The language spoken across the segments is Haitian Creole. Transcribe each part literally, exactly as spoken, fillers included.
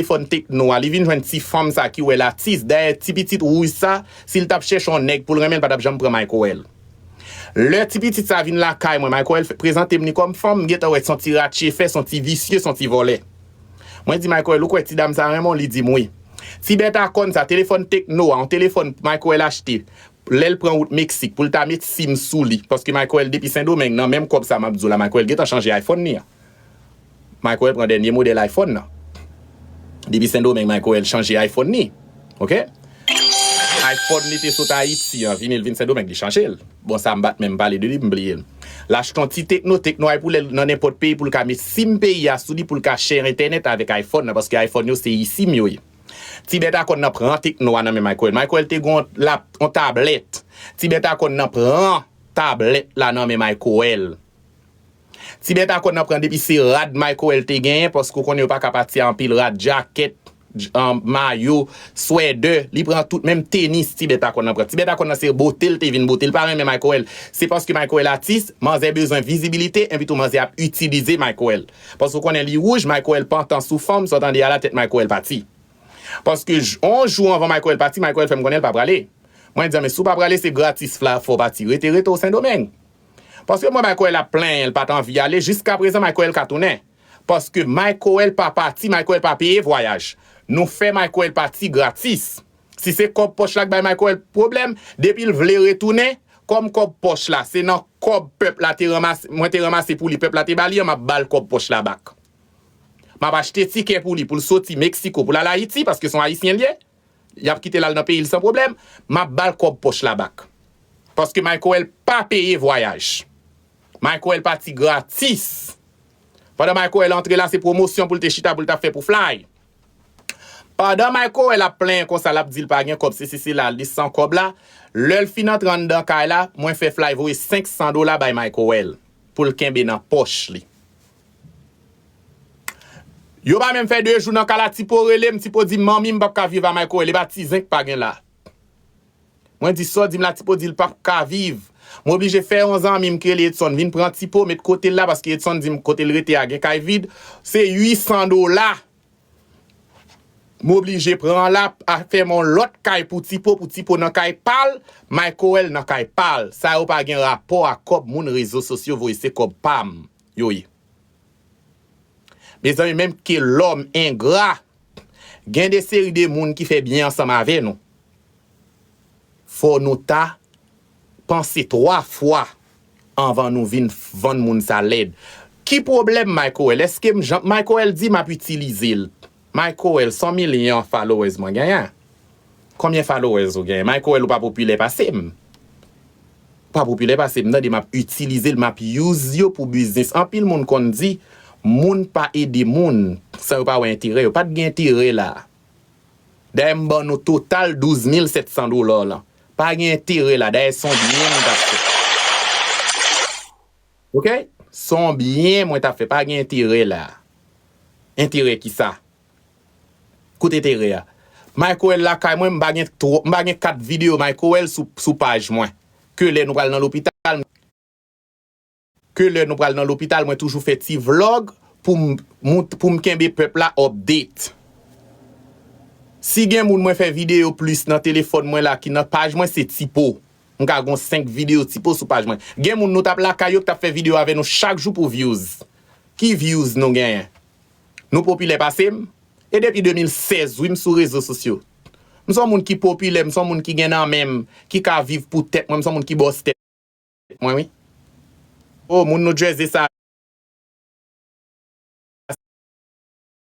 telefòn Tecno a, li vin jwenn ti fanm sa ki wè l atis. Dayè, ti pitit wouj sa, si l t ap chèche yon nèg pou l renmen, l pa t ap janm pran Michael. Lè ti pitit sa vin lakay mwen, Michael fè, prezante m li kòm fanm, m gentan wè se yon ti ratchefè, se yon ti visye, se yon ti vòlè. Mwen di Michael, ou kwè ti dam sa renmen w? Li di m wi. Ti bèt a kòn sa, telefòn Tecno a, yon telefòn Michael achte, lè l pran wout Meksik, pou l ta met sim sou li, paske Michael depi Sendomeng, nan menm kòb sa m ap di w la, Michael gentan chanje iPhone li an. Michael pran dènye modèl iPhone nan. Depi Sendomeng, Michael chanje iPhone li. Oke? iPhone li te sot Ayiti an, vini l vin Sendomeng, li chanje l. Bon, sa m pa t menm pale de li, m bliye l. L achte yon ti Tecno, Tecno a pou lè l nan nenpòt peyi pou l ka met sim peyi a sou li pou l ka share entènèt avèk iPhone nan, paske iPhone yo se eSIM yo ye. Ti bèt a kòn nan pran Tecno a nan men Michael. Michael te gen yon lap-, yon tablèt. Ti bèt a kòn nan pran tablèt la nan men Michael. Ti bèt a kòn nan pran depi se rad Michael te genyen, paske w konnen yo pa ka pati a anpil rad, jakèt, j-, an, mayo, swèdè, li pran tout, menm tenis ti bèt a kòn nan pran. Ti bèt a kòn nan se bote l te vin bote, l pa renmen Michael. Se paske Michael atis, manzè bezwen vizibilite, enpi tou manzè ap itilize Michael. Paske w konnen li wouj, Michael pantan sou fanm, sa w tande a la tèt Michael pati. Paske j-, yon jou anvan Michael pati, Michael fè m konnen l pa prale. Mwen di, men si w pa prale, se gratis la fò w pati. Rete, rete w Sendomeng. Paske mwen, Michael ap plenyen, l pa t anvi ale. Jiskaprezan, Michael ka tounen. Paske Michael pa pati, Michael pa peye vwayaj. Nou fè Michael pati gratis. Si se kòb pòch la k bay Michael pwoblèm, depi l vle retounen, kòm kòb pòch la, se nan kòb pèp la te ranmase, mwen te ranmase pou li, pèp la te ba li an, m ap ba l kòb pòch la bak. M ap achte tikè pou li, pou l soti Meksiko, pou l al Ayiti, paske se yon Ayisyen l ye. Y ap kite l al nan peyi l san pwoblèm. M ap ba l kòb pòch la bak. Paske Michael pa peye vwayaj. Michael pati gratis. Pandan Michael antre la, se pwomosyon pou l te chita, pou l t ap fè pou fly. Pandan Michael ap plenyen konsa, l ap di l pa gen kòb, sesi sela, li san kòb la. Lè l fin antre anndan kay la, mwen fè fly voye senk san dola bay Michael pou l kenbe nan pòch li. Yo pa menm fè de jou nan ka la, Tipo rele m, Tipo di m, "Manmi, m p ap ka viv a Michael, e pa ti zen k pa gen la." Mwen di, "Sa w di m la?" Tipo di l p ap ka viv. Mwen oblije fè yon zanmi m ki rele Edson vin pran Tipo, met kote l la, paske Edson di m kote l rete a gen kay vid. Se uit san dola. M oblije pran la, a fè m yon lòt kay pou Tipo, pou Tipo nan kay pa l, Michael nan kay pa l. Sa yo pa gen rapò a kòb moun rezo sosyo voye, se kòb pa m yo ye. Mezanmi, menm ke lòm engra, gen de seri de moun ki fè byen ansanm avè nou. Fò nou ta panse twa fwa anvan nou vin vann moun sa lèd. Ki pwoblèm Michael? Èske m jan Michael di m ap itilize l? Michael, san milyon followers mwen genyen. Konbyen followers ou genyen? Michael, ou pa popilè pase m. Ou pa popilè pase m, tande, m ap itilize l, m ap use yo pou biznis. Anpil moun konn di, moun pa ede moun san yo pa wè enterè yo. Pa t gen enterè la. Dayè, m ban nou total douz mil sèt san dola lan. Pa gen enterè la. Dayè, se yon byen mwen t ap fè. Oke? Se yon byen mwen t ap fè. Pa gen enterè la. Enterè ki sa? Kote enterè a? Michael lakay mwen, m pa gen two, m pa gen kat videyo Michael sou, sou paj mwen. Ke lè nou pral nan lopital, ke lè nou pral nan lopital, mwen toujou fè ti vlog pou m, mont-, pou m kenbe pèp la update. Si gen moun mwen fè videyo plis nan telefòn mwen la ki nan paj mwen, se Tipo. M ka gon senk videyo Tipo sou paj mwen. Gen moun nou t ap lakay yo ki t ap fè videyo avè nou chak jou pou views. Ki views nou genyen? Nou popilè pase m? E depi de mil sèz, wi, m sou rezo sosyo. M se yon moun ki popilè, m se yon moun ki gen nan men m, ki ka viv pou tèt mwen, m se yon moun ki bòs tèt mwen, wi. O, moun New Jersey sa.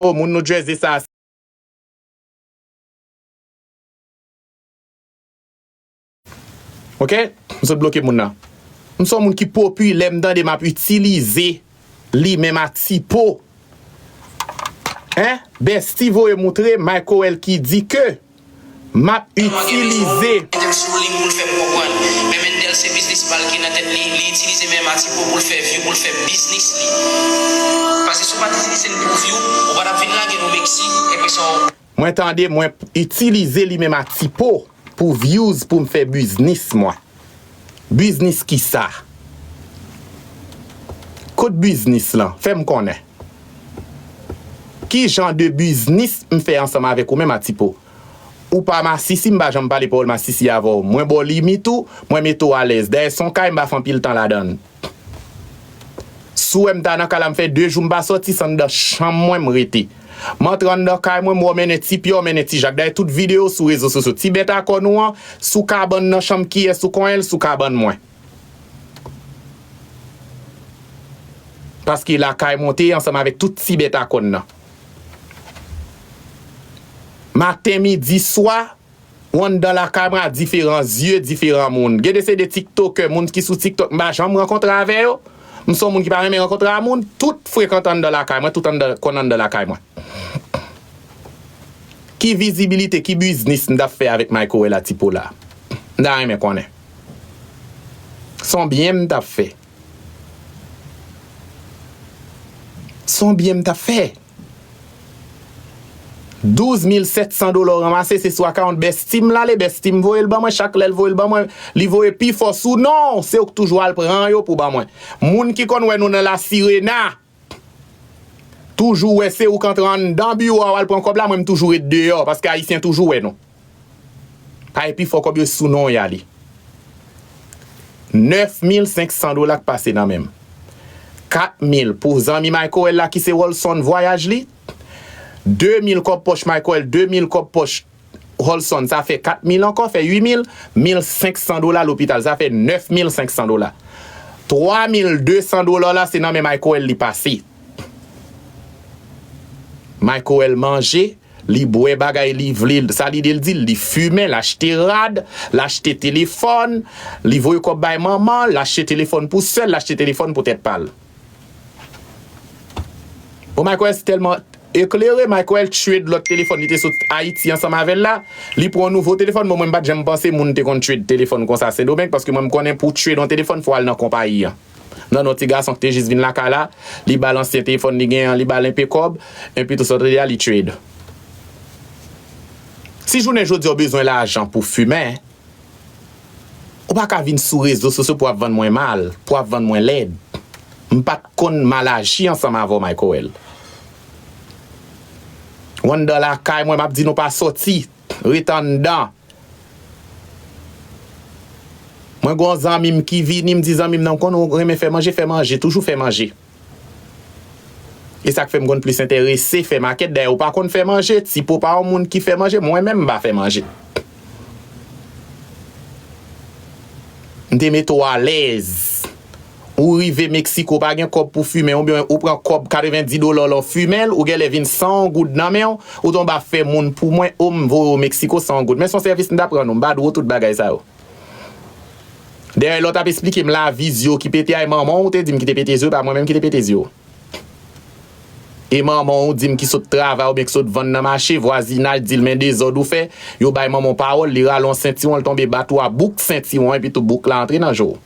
O, moun New Jersey sa. Oke? M sot bloke moun nan. M se yon moun ki popilè, m tande m ap itilize li menm a Tipo. Hein? Bestie voye moutre Michael ki di ke m ap itilize. Mendel sou li pou l fè m konprann. Men Mendel se biznis pa l ki nan tèt li, li itilize menm a Tipo pou l fè view, pou l fè biznis li. Paske si w pa t itilize l pou view, ou pa t ap vin lage nou Meksik, epi sa w Mwen tande mwen itilize li menm a Tipo pou views pou m fè biznis mwen. Biznis kisa? Kot biznis lan? Fè m konnen. Ki jan de biznis m fè ansanm avèk ou menm, Atipo? Ou pa masisi, m pa janm pale pawòl masisi avè w. Mwen ba w limit ou, mwen mete w alèz. Dayè, se yon kay, m pa fè anpil tan ladan l. Si w wè m ta nan kay la, m fè de jou m pa sòti, se anndan chanm mwen m rete. M antre anndan kay mwen, m wè w mennen Ti Pyè, w mennen Ti Jak. Dayè, tout videyo sou rezo sosyo. Ti bèt a kòn ou an, sou kabann nan chanm kiyès ou konyen l, sou kabann mwen. Paske lakay mwen te ye ansanm avèk tout ti bèt a kòn nan. Maten, midi, swa, w anndan lakay mwen a diferan zye, diferan moun. Gen de se de tiktokè, moun ki sou TikTok, m pa janm rankontre avè yo. M se yon moun ki pa renmen rankontre a moun. Tout frekante anndan lakay mwen, tout anndan, konn anndan lakay mwen. Ki vizibilite, ki biznis m t ap fè avèk Michael Atipo la? M ta renmen konnen. Se yon byen m t ap fè. Se yon byen m t ap fè. Douz mil sèt san dola w ranmase, se sou akawont Bestim l ale, Bestim voye l ban mwen, chak lè l voye l ban mwen, li voye pi fò sou non w, se ou k toujou al pran yo pou ban mwen. Moun ki konn wè nou nan La Sirena, toujou wè se ou k antre anndan biwo a w al pran kòb la, mwen m toujou ret deyò, paske Ayisyen toujou wè nou. Pa epi fò kòb yo sou non y ale. Nèf mil senk san dola k pase nan men m. Kat mil pou zanmi Michael la ki se Rolson vwayaj li. De mil kòb pòch Michael, de mil kòb pòch Rolson, sa fè kat mil ankò, fè uit mil, mil senk san dola lopital, sa fè nèf mil senk san dola. Twa mil de san dola la, se nan men Michael li pase. Michael manje, li bwè bagay li vle, sa lide l di l, li fimen, l achte rad, l achte telefòn, li voye kòb bay manman l, l achte telefòn pou sè l, l achte telefòn pou tèt pa l. Bon, Michael tèlman eklere, Michael trade lòt telefòn li te sot Ayiti ansanm avè l la, li pran yon nouvo telefòn. Bon, mwen m pa t janm panse moun te konn trade telefòn konsa Sendomeng, paske mwen m konnen pou trade yon telefòn, fò w al nan konpayi an. Non, non, ti gason ki te jis vin lakay la, li ba l ansyen telefòn li genyen an, li ba l enpe kòb, enpi tou sa w tande a, li trade. Si jounen jodi a w bezwen lajan pou fimen, ou pa ka vin sou rezo sosyo pou w ap vann mwen mal, pou w ap vann mwen lèd. M pa t konn mal aji ansanm avè w, Michael. W anndan lakay mwen, m ap di nou pa sòti, ret anndan. Mwen gen yon zanmi m ki vini, m di zanmi m nan, m konnen w renmen fè manje, fè manje, toujou fè manje. E sa k fè m konn plis enterese fè makèt. Dayè, ou pa konn fè manje, Tipo pa yon moun ki fè manje, mwen menm m pa fè manje. M te mete w alèz. Ou rive Meksiko, pa gen kòb pou fimen, oubyen ou pran kòb katrevendi dola la, w fimen l, ou genlè vin san yon goud nan men w, ou tonbe ap fè moun pou mwen, o m voye w Meksiko san yon goud. Men se yon sèvis m t ap rann ou, m pa dwe w tout bagay sa yo. Dayè, lè w t ap esplike m lavi zye w ki pete a, e manman w te di m ki te pete zye w, e pa mwen menm ki te pete zye w. E manman w di m ki sot travay oubyen ki sot vann nan mache, vwazinaj di l men dezòd ou fè, yo bay manman w pawòl, li rale yon sentiwon, l tonbe bat ou a bouk sentiwon an, epi tou bouk la antre nan je w.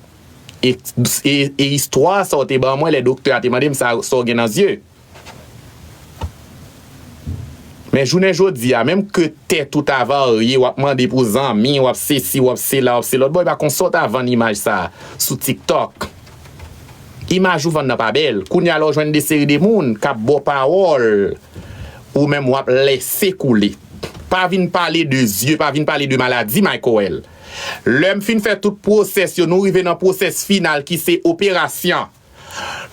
E, e, e istwa sa w te ban mwen lè doktè a te mande m sa, sa w gen nan zye. Men jounen jodi a, menm ke tèt ou ta varye, w ap mande pou zanmi, w ap sesi, w ap sela, w ap selòt, bon, e pa konsa w ta vann imaj sa a sou TikTok. Imaj ou vann nan pa bèl. Kounye a la w jwenn de seri de moun k ap ba w pawòl, ou menm w ap lèse koule. Pa vin pale de zye, pa vin pale de maladi, Michael. Lè m fin fè tout pwosès yo, nou rive nan pwosès final ki se operasyon.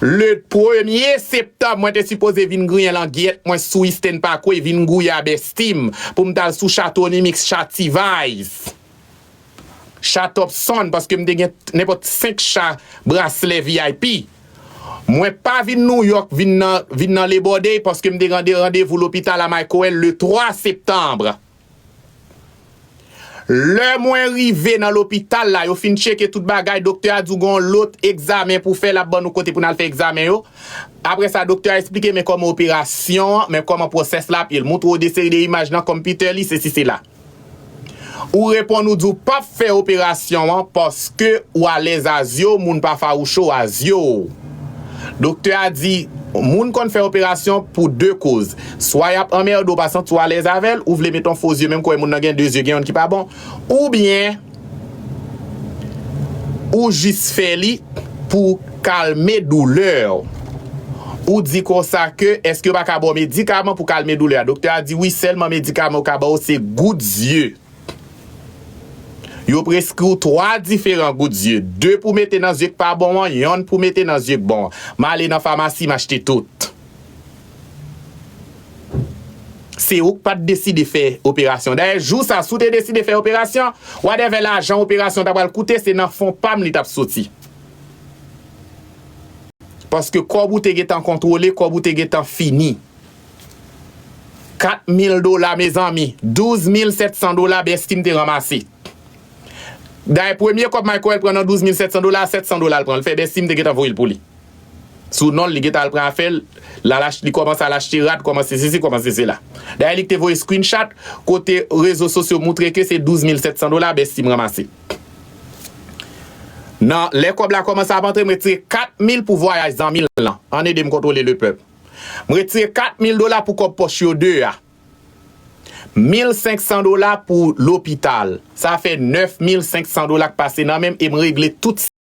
Le premye septanm, mwen te sipoze vin griyen langyèt mwen sou Eastern Parkway, vin gouye a Bestim pou m t al sou Chateau Nimix, Cha T-Vice, Cha Topson, paske m te gen nenpòt senk cha braslè V I P. Mwen pa vin Nouyòk, vin nan, vin nan Labor Day, paske m te gen de randevou lopital a Michael le twa septanm. Lè mwen rive nan lopital la, yo fin tcheke tout bagay, doktè a di w gen yon lòt egzamen pou fè, l ap ban nou kote pou n al fè egzamen yo. Apre sa, doktè a eksplike men kòman operasyon an, men kòman pwosès la ap ye. L montre w de seri de imaj nan konpitè li, sesi sela. Ou reponn, ou di w p ap fè operasyon an paske ou alèz a zye w, moun pa fawouche w a zye w. Doktè a di, moun konn fè operasyon pou de koz. Swa y ap anmède w, pa santi w alèz avè l, ou vle met yon fo zye, menm kwè moun nan gen de zye, gen youn ki pa bon, oubyen ou jis fè li pou kalme doulè w. Ou di konsa ke, èske yo pa ka ba w medikaman pou kalme doulè a? Doktè a di wi, sèlman medikaman yo ka ba w se gout zye. Yo preskri w twa diferan gout zye. De pou mete nan zye k pa bon an, yonn pou mete nan zye k bon an. M ale nan famasi, m achte tout. Se ou k pa t deside fè operasyon. Dayè, jou sa, si w te deside fè operasyon, whatever lajan operasyon ta pral koute, se nan fon pa m li t ap soti. Paske kòb ou te gentan kontwole, kòb ou te gentan fini. Kat mil dola, mezanmi, douz mil sèt san dola Bestim te ranmase. Dayè, premye kòb Michael pran nan douz mil sèt san dola, sèt san dola l pran. L fè Bestim te gentan voye l pou li. Sou non l, li gentan al pran afè l, l al ach-, li kòmanse al achte rad, kòmanse sesi, kòmanse sela. Dayè, li te voye screenshot kote rezo sosyo moutre ke se douz mil sèt san dola Bestim ranmase. Nan lè kòb la kòmanse ap antre, m retire kat mil pou vwayaj zanmi l lan. Ann ede m kontwole lepèp. M retire kat mil dola pou kòb pòch yo de a. Mil senk san dola pou lopital. Sa fè nèf mil senk san dola k pase nan men m e m regle tout